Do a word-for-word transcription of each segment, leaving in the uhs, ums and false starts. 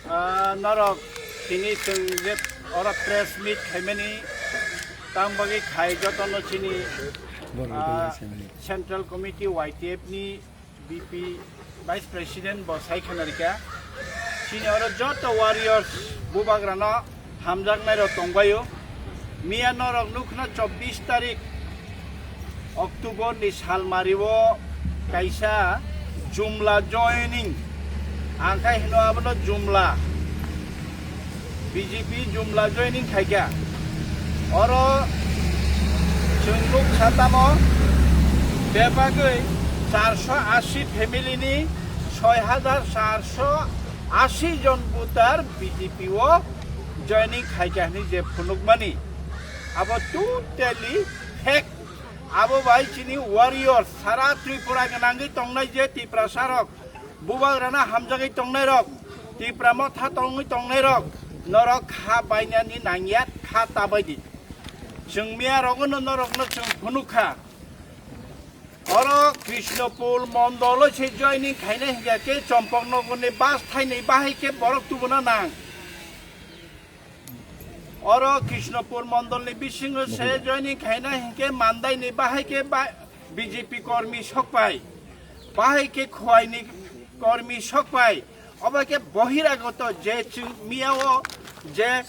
Ah, norok tini chwng je oro press meet khaimani tang bagwi khai jotono chini, ah, Central Committee Y T F ni B P Vice President bo sai khana rikha. Chini oro joto warriors bubagrano hamjaknai rok tongbaio. Miya norok nukna chobbish tarik October ni salmari o kaisa jumla joining, ang khai hino abono jumla, B J P jumla joining khaikha. Oro chwng nuk satamo bebagwi charso ashi family ni soi hajar charso ashi jon voter B J P o joining khaikha hwnwi je phunukmani, abo totally fake. Abo bai chini warriors sara Tripura gwnangwi tongnai je Tiprasa rok, bubagrana hamjagwi tongnai rok, Tipra motha tongwi tongnai rok, norok kha bainani nangya, kha tabaidi. Chwng miya rogono norokno chwng phunukha. Oro Krishnapur mondolo se joining khaina hinkha khe Chompoknogorni bus thainwi bahai khe borok tubuna nang. Oro Krishnapur mondolni bisingo se joining khaina hinkhe Mandaini bahai khe ba-, B J P kormi sokpai, bahai khe Khwaini kormi sokpai, obo khe bohiragoto je chwng miyao je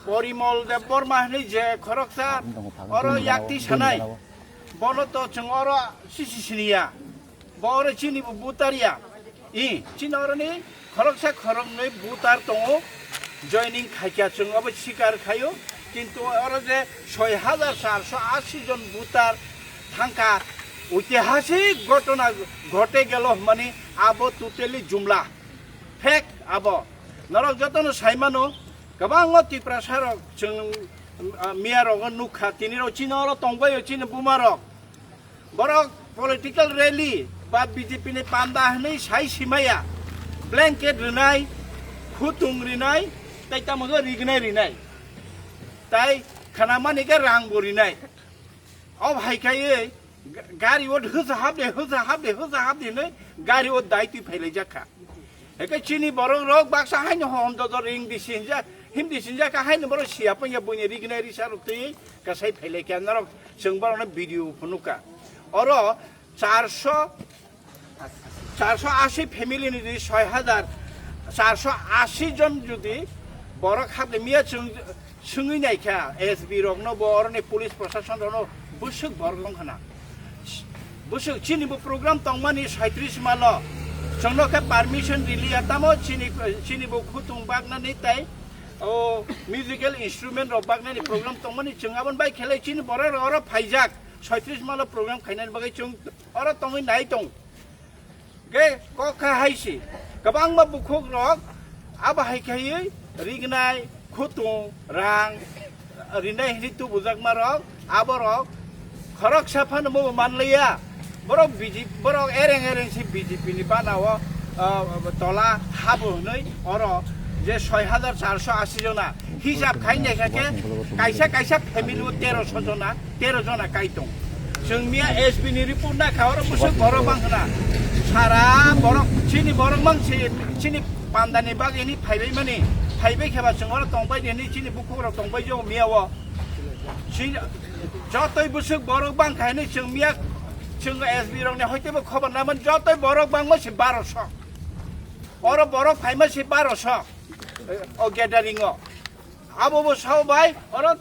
Porimol Debbarma hwnwi je khoroksa oro yakti sanai, bono to chwng oro sisi siniya. Bo oro chini bo butar ya. I, chini oroni khoroksa khoroknwi butar tongo. Joining khaikha chwng obo sikar khaio. Kintu oro je soi hajar charso ashi jon butar thangkha, oitihasik ghotona ghote gelo hwnmani abo totally jumla. Fake abo. Norok jotono saimano, kwbangma Tiprasa rok chwng, ah, miya rogo nukha. Tini rok chini oro tongbaio chini buma rok. Borok political rally ba B J P ni panda hwnwi sai simaya, blanket rwnai, khutung rwnai, tei tamo khe rignai rwnai, tei khanamani khe rang bo rwnai. O hai khai ga-, gari o hwsa hap de, hwsa hap de, hwsa hap de hwnwi gari o dai twi phailaijak kha. Eke chini borok rok baksa haino hom dodo ring di sinjak, him di sinjak ka haino borok siya panya buini rignai risa rok twi kasai phailai kha norok chwng borok no video phunukha. Oro charso, charso ashi family ni jodi soi hajar, charso ashi jon jodi borok hapni miya chwng Swngwi naikha S B rokno bo oroni police proshasonrokno bwswk borok wngkhana. Bwswk chini bo program tongmani saitris malo. Chwngno khe permission riliya tamo chini, chini bo khutung baknani tei o musical instrument rok baknani program tongmani chwng aboni bai khelai chini borok rok oro phaijak saitris malo program khainani bagwi chwng oro tongwi nai tong. Ge kok kha hai si, kwbangma bukhuk rok abo hai khaiwi rignai, khutung, rang rinai hwnwi tubujakma rok, abo rok khoroksa phano bo manliya. Borok B J P, borok ereng ereng si B J P ni bana o, ah, tola habo hwnwi oro je soi hajar charso ashi jona hisab khai naikha khe kaisa kaisa family o terosho jona, tero jona kai tong. Chwng miya S B ni report na kha oro bwswk borok bang khna. Sara borok chini borok mang si chini panda ni bagwi ni phaibai mani. Phaibai khe ba chwng oro tong bai di hwnwi chini bukhuk rok tong bai jo miya o. Chini jotoi bwswk borok bang kha hwnwi chwng miya chwng S B rok ni hoite bo khobor na man jotoi borok bang ma si baroso. Oro borok phai ma si baroso. O gathering o. Abo bo sao bai oro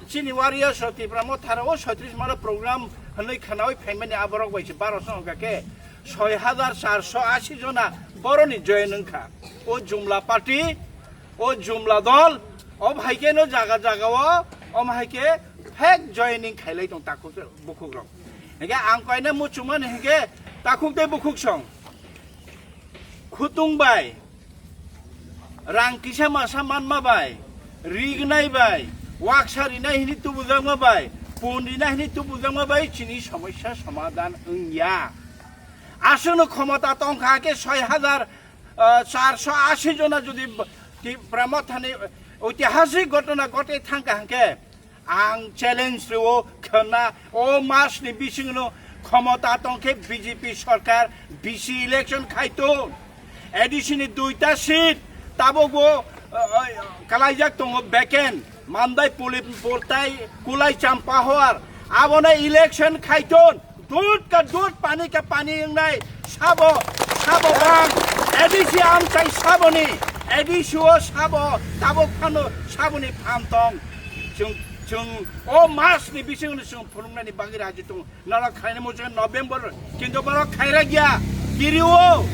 Chini warriors rok Tipra Motha rok o soitris malo program hwnwi khwnaui phaimani aborok bai se baro song hwnkha khe soi hajar charso ashi jona boroni join wngkha. O jumla party, o jumla dol, o hai khe no jaga jaga o, o hai khe fake joining khailai tong takhuk bukhuk rok. Hwnkhe ang koina muchungmani hwnkhe takhuk tei bukhuk song. Khutung bai, rang kisa masa manma bai, rignai bai, waksa rinai hini tubujakma bai, pun rinai hini tubujakma bai chini somosya somadhan wngya. Aswkno khomota tongkha khe soi hajar, ah, charso ashi jona jodi b-, Tipra Mothani oitihasik ghotona ghote thangkha hwnkhe, ang challenge rwo khwna o mas ni bisingno khomota tongkhe B J P sorkar B C election khaiton. A D C ni duita seat tabukbo, uh, uh, kalaijak tongo vacant. Mandai Puli-, Pultai, Kulai Champahor. Abono election khaiton. Dud ka dud, pani ka pani wngnai. Sabo, sabo bang. A D C amchai saboni. A D C o sabo, tabuk phano saboni phan tong. Chwng, chwng o mas ni bisingni chwng phunuknani bagwi raji tongo. Norok khainai muchung November, kintu borok khaira gya. Kiriwo.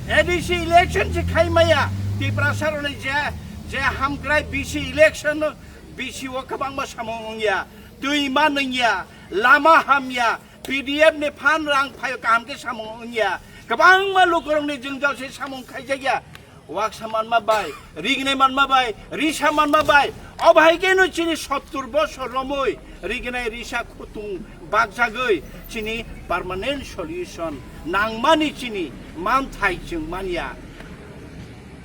A D C election se khai maya. Tiprasa roni je, je hamkrai B C election, B C o kwbangma samung wngya. Twi ma nungya, lama hamya, P D F ni phan rang phaio kaham khe samung wngya. Kwbangma lukurokni jwngjal se samung khaijakya. Waksa manma bai, rignai manma bai, risa manma bai, o bahai khe no chini sottur bosor romwi rignai risa khutung bakjagwi chini permanent solution nangmani chini manthai chwng manya.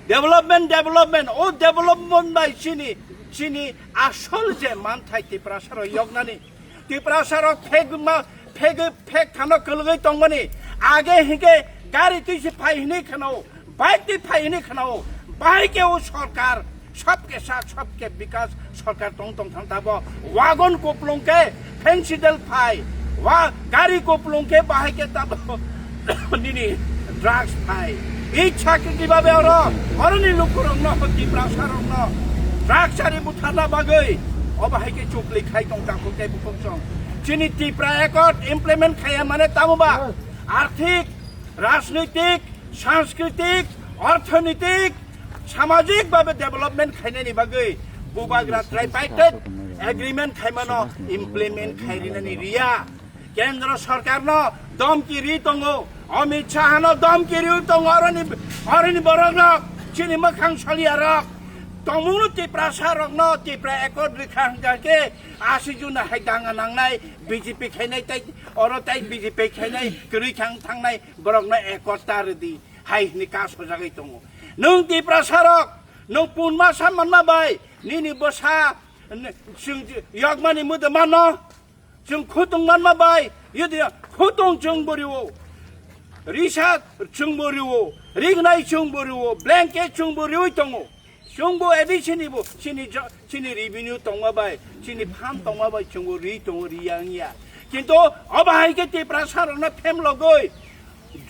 Development, development, o development bai chini, chini asol je manthai Tiprasa rok yoknani. Tiprasa rok phek ma, phek, phek thano kwlwgwi tongmani. Age hingke gari twi se phai hwnwi khwnao, bike twi phai hwnwi khwnao. Bahai khe o sorkar, sabke saath, sabke bikas sorkar tong tong thang tabo. Wagon kuplung khe phensidel phai, wa gari kuplung khe bahai khe tabo nini drugs phai. Ichha khe kibabe oro, oroni lukurokno, Tiprasarokno drugs ari butharna bagwi obo hai khe chukli khai tong takhuk tei bukhuk song. Chini Tipra Accord implement khaiya mane tamo ba? Arthik, rajnitik, sanskritik, orthonitik, samajik babe development khainani bagwi Bubagra Tripartite Agreement khaimano implement khairinani riya. Kendra sarkarno domki ri tongo, Amit Shahano domki ri tongo, oroni, oroni borok rok, chini mwkhang solia rok. Tongmungno Tiprasa rokno Tipra Accord rikha hingka khe asi juna hai danga nangnai, B J P khainai tai, oro tai B J P khainai, kwrwi khang thangnai, borokno Accord ta rwdi, hai hini ka sojagwi tongo. Nwng Tiprasa rok, nwng punma sa manma bai, nini bwsa, n-, chwng yokmani mwdwmano, Chwng khutung manma bai, yodi khutung chwng bo riwo. Risa chwng bo riwo. Rignai chwng bo riwo. Blanket chwng bo riwi tongo. Chwng bo A D C ni bo chini jo-, chini revenue tongma bai, chini phan tongma bai chwng bo ri tongo, riya wngya. Kintu obo hai khe Tiprasa rokno phem logoi.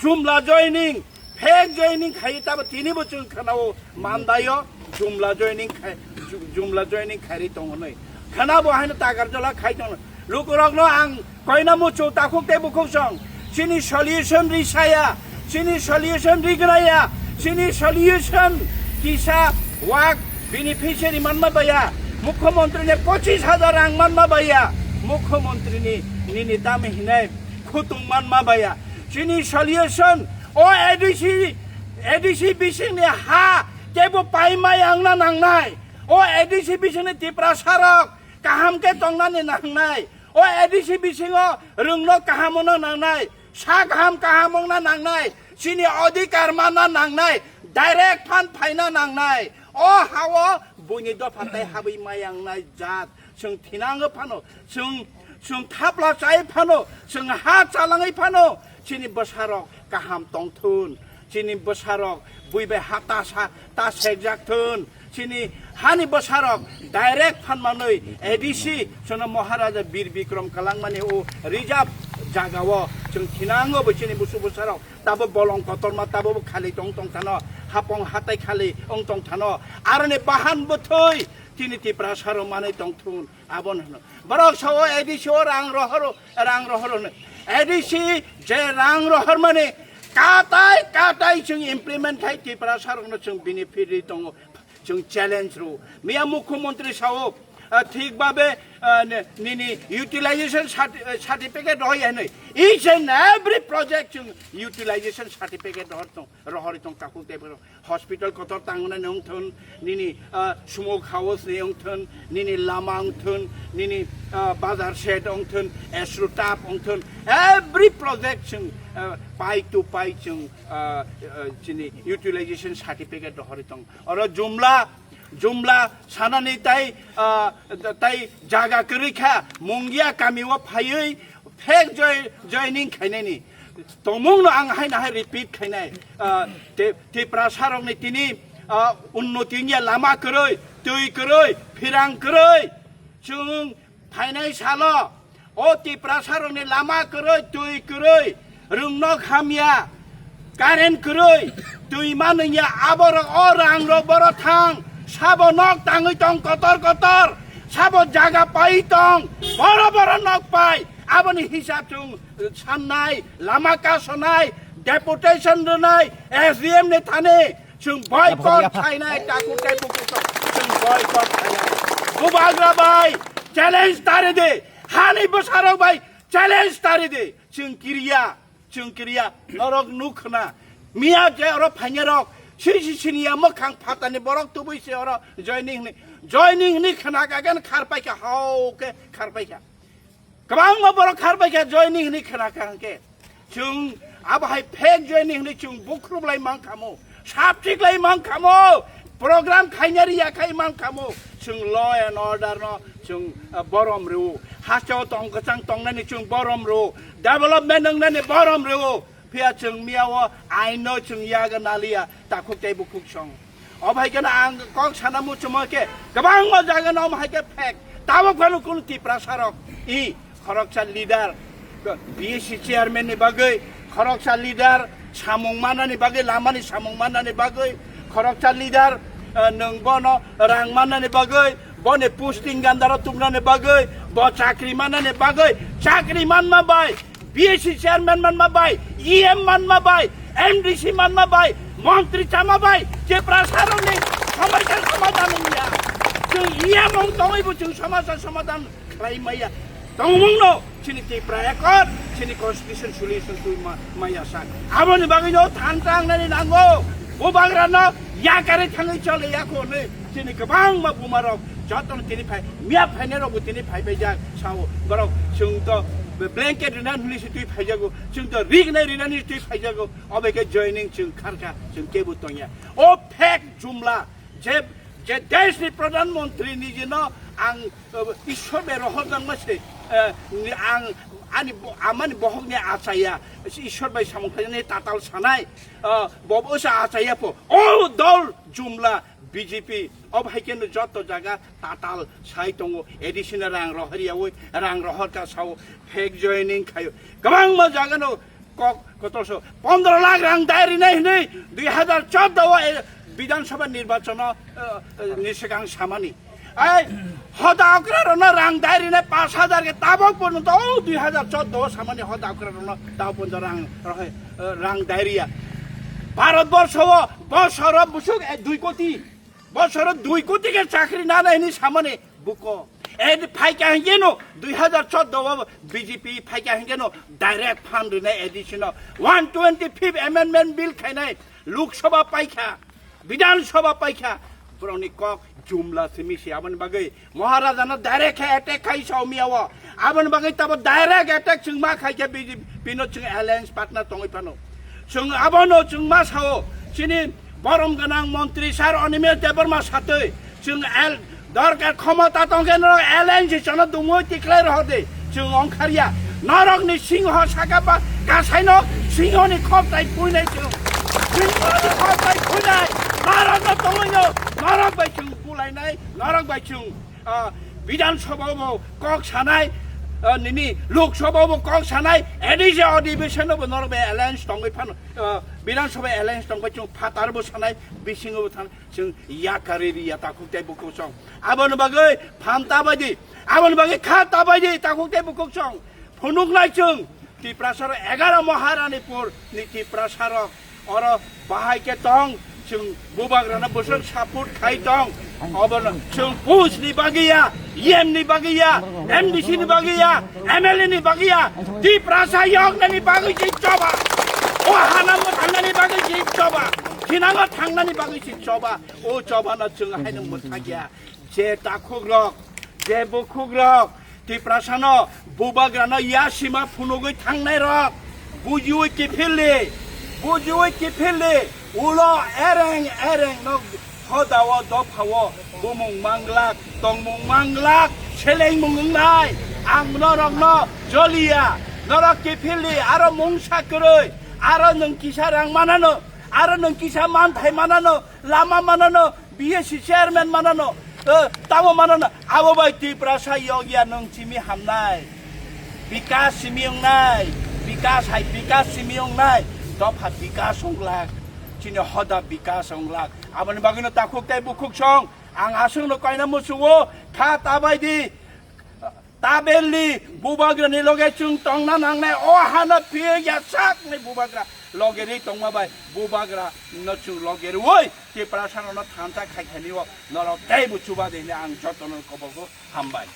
Jumla joining, fake joining khai tabo tini bo chwng khwnao mandaio jumla joining khai, ju-, jumla joining khairi tongo noi. Khwnabo haino tagar jola khai tongo. Lukurokno ang koina muchu takhuk tei bukhuk song. Chini solution risaya, chini solution rignaya, chini solution kisa wak beneficiary manma baya, mukhyamantri ni pochis hajar rang manma baya, mukhyamantri ni nini dami hinai khutung manma baya. Chini solution o A D C, A D C bisingni ha teibo paima yangna nangnai. O A D C bisingni Tiprasa rok kaham khe tongnani nangnai. O A D C bisingo rwngno kaham wngna nangnai. Sa kaham kaham wngna nangnai. Chini adhikar manna nangnai. Direct phan phaina nangnai. O hao buini dopha tei habwi mayangnai jat. Chwng thinango phano, chwng, chwng thapla chai phano, chwng ha chalangwi phano, chini bwsarok kaham tongthun, chini bwsarok bui bai ha ta sa, ta sekjak thun, chini hani bwsarok direct phan manwi A D C, chwngno Maharaja Bir Bikram kalangmani o reserve jagao chwng thinango bo chini busu bwsarok tabo bolong kotorma tabo bo khali tong tong thano, hapong hatai khali ong tong thano, aroni bahan bwthwi tini Tiprasa rok manwi tong thun. Aboni hwno. Borok sao A D C o rang rohoro, rang rohoro hwno. A D C je rang rohor mani katai katai chwng implement khai Tiprasa rokno chwng benefit ri tongo. Chwng challenge ro. Miya mukhyamantri sao, ah, thik babe, ah, ne-, nini utilization certi-, ah, certificate rohoi hinwi. Each and every project chwng utilization certificate rohor tong, rohori tong takhuk tei borok. Hospital kotor tangnani wngthun, nini, ah, smoke house ni wngthun, nini lama wngthun, nini, ah, bazar shed wngthun, Astro Tap wngthun, every project chwng, ah, pai to pai chwng, ah, ah, chini utilization certificate rohori tong. Oro jumla, jumla sanani tai, ah, tai jaga kwrwi kha, Mungia kami o phaiwi fake joi-, joining khainani. Tongmungno ang haino hai repeat khainai. Ah, Ti-, Tiprasarokni tini, ah, unnoti wngya, lama kwrwi, twi kwrwi, phirang kwrwi. Chwng phainai salo o Tiprasarokni lama kwrwi, twi kwrwi, rwngnok hamya, current kwrwi, twi manwngya, aborok o rangrok boro thang, sabo nok tangwi tong kotor kotor, sabo jaga pai tong, boro boro nok pai, aboni hisab chwng sannai, lama kasonai, deputation rwnai, S D M ni thani, chwng boycott khainai, takhuk tei bukhuk chwng boycott khainai. Bubagra bai, challenge tari di, hani bwsarok bai, challenge tari di, chwng kiriya, chwng kiriya, norok nukhna, miya je oro phainarok, sisi siniya mwkhang phatani borok tubui se oro joining hwnwi, joining hwnwi khna kha, gan kharpai kha, hau khe kharpai kha. Kwbangma borok kharbai kha joining hwnwi khna kha hwnkhe. Chwng abo hai fake joining hwnwi chwng bukhrup lai man khamo, sapchik lai man khamo, program khaina riya khai man khamo. Chwng law and order no chwng, ah, borom rwo. Hasteo tong kwchang tongnani chwng borom rwo. Development wngnani borom rwo. Phiya chwng miya o aino chwng yaga naliya takhuk tei bukhuk song. O hai kheno ang kok sana muchungma khe kwbangma jaga no hai khe fake. Tabuk phano kunu Tiprasa rok i khoroksa leader, B S C chairman ni bagwi, khoroksa leader samung manani bagwi, lamani samung manani bagwi, khoroksa leader, eh, nwng bono rang manani bagwi, boni posting gandaro tubnani bagwi, bo chakri manani bagwi, chakri manma bai, B S C chairman manma bai, E M manma bai, M D C manma bai, montri chama bai, Tiprasa rokni somosya somadhan wngya. Chwng E M wng tongwi bo chwng somosya somadhan khlai maya. Tongmungno chini Tipra Accord, chini constitution solution twi ma-, maya sak. Aboni bagwi no than tangnani nango. Bubagrano yakarwi thangwi chole yakho hwnwi. Chini kwbangma bumarok jotono tini phai, miya phainairokbo tini phai paijak sao. Borok chwng to blanket rina hwnwi se twi phaijago, chwng to rig nai rina hwnwi twi phaijago. Obo khe joining chwng kharkha, chwng kebo tongya. O fake jumla, je, je deshni pradhan mantri nijino ang, eh, Ishwar bai rohorjakma se, eh, ni ang ani bo-, amani bohokni achaya, Ishwar bai samung khlainani tatal sanai, eh, bo osa achaya pho. O dol jumla, B J P, obo hai kheno joto jaga tatal sai tongo, additional rang rohor yaui, rang rohor ka sao, fake joining khaio. Kwbangma jaga no kok kotor so, pondro lakh rang dai rinai hinui, dui hajar chordo o, eh, Bidhan Sabha nirbachon o, eh, eh, ni swkang samani. Ai, hoda okra rono rang dai rinai pash hajar ke tabok porjonto, o dui hajar chordo o samani hoda okra rono tabok porjonto rang rohoi, eh, rang dai riya. Bharat borsho o bosoro busuk, eh, dui koti. Bosoro dui koti ke chakri nana hini samani buko. Ed phaika hingeno dui hajar chordo o B J P phaika hingeno direct fund rinai additional one twenty fifth amendment bill khainai Lok Sabha paikha, Bidhan Sabha paikha. Borokni kok jumla simi se aboni bagwi Maharaja no direct khe attack khai saumia o. Aboni bagwi tabo direct attack chwng ma khai khe B J P no chwng alliance partner tongwi phano. Chwng abono chwng ma sao chini borom gwnang montri sir Animesh Debbarma satwi chwng el dorkar khomota tongkhe norok alliance chano dumui tiklai rohor de chwng ongkharya. Norokni singho saka ba kasaino singhoni khoptai puinai chwng. Singhoni khoptai puinai. Norokno tongwino norok bai chwng bulainai, norok bai chwng ah, Bidhan Sabha bo kok sanai, ah, nini Lok Sabha bo kok sanai, A D C adhibeshon bo norok bai alliance tongwi phano, ah, Bidhan Sabha alliance tongbai chwng phatar bo sanai, bisingo bo than chwng yakari ri ya takhuk tei bukhuk song. Aboni bagwi phamta baidi, aboni bagwi khata baidi takhuk tei bukhuk song. Phunuknai chwng Tiprasarok egaro Maharanipur ni Tiprasarok oro bahai khe tong, chwng bubagrano bwswk support khai tong. Obono chwng post ni bagwi ya, E M ni bagwi ya, M D C ni bagwi ya, M L A ni bagwi ya, Tiprasa yoknani bagwi se choba. O hanango thangnani bagwi se choba. Thinango thangnani bagwi se choba. O chobano chwng haino mwthakya. Je takhukrok, je bukhukrok, Tiprasano, bubagrano yasima phunugwi thangnairok, bujiwi kiphildi, bujiwi kiphildi, ulo ereng ereng no hodao dophao bumung manglak, tongmung manglak, selengmung wngnai, ang norokno joliya, Norok kiphilni aro mungsa kwrwi, aro nwng kisa rang manano, aro nwng kisa manthai manano, lama manano, B S C chairman manano, eh, tamo manano, abo bai Tiprasa yokya nwng simi hamnai. Bikas simi wngnai, bikas hai bikas simi wngnai, dopha bikas wnglak, chini hoda bikas wnglak. Aboni bagwino takhuk tei bukhuk song, ang aswkno koina muchungo, kha ta bai di. Tabelni bubagrani loge chwng tongna nangnai, o hano phiyokya sakni bubagra loge ri tongma bai bubagra no chwng loge rwui Tiprasa no thansa khai khaini o norok tei bo chuba de hini ang jotono kobogo hambai.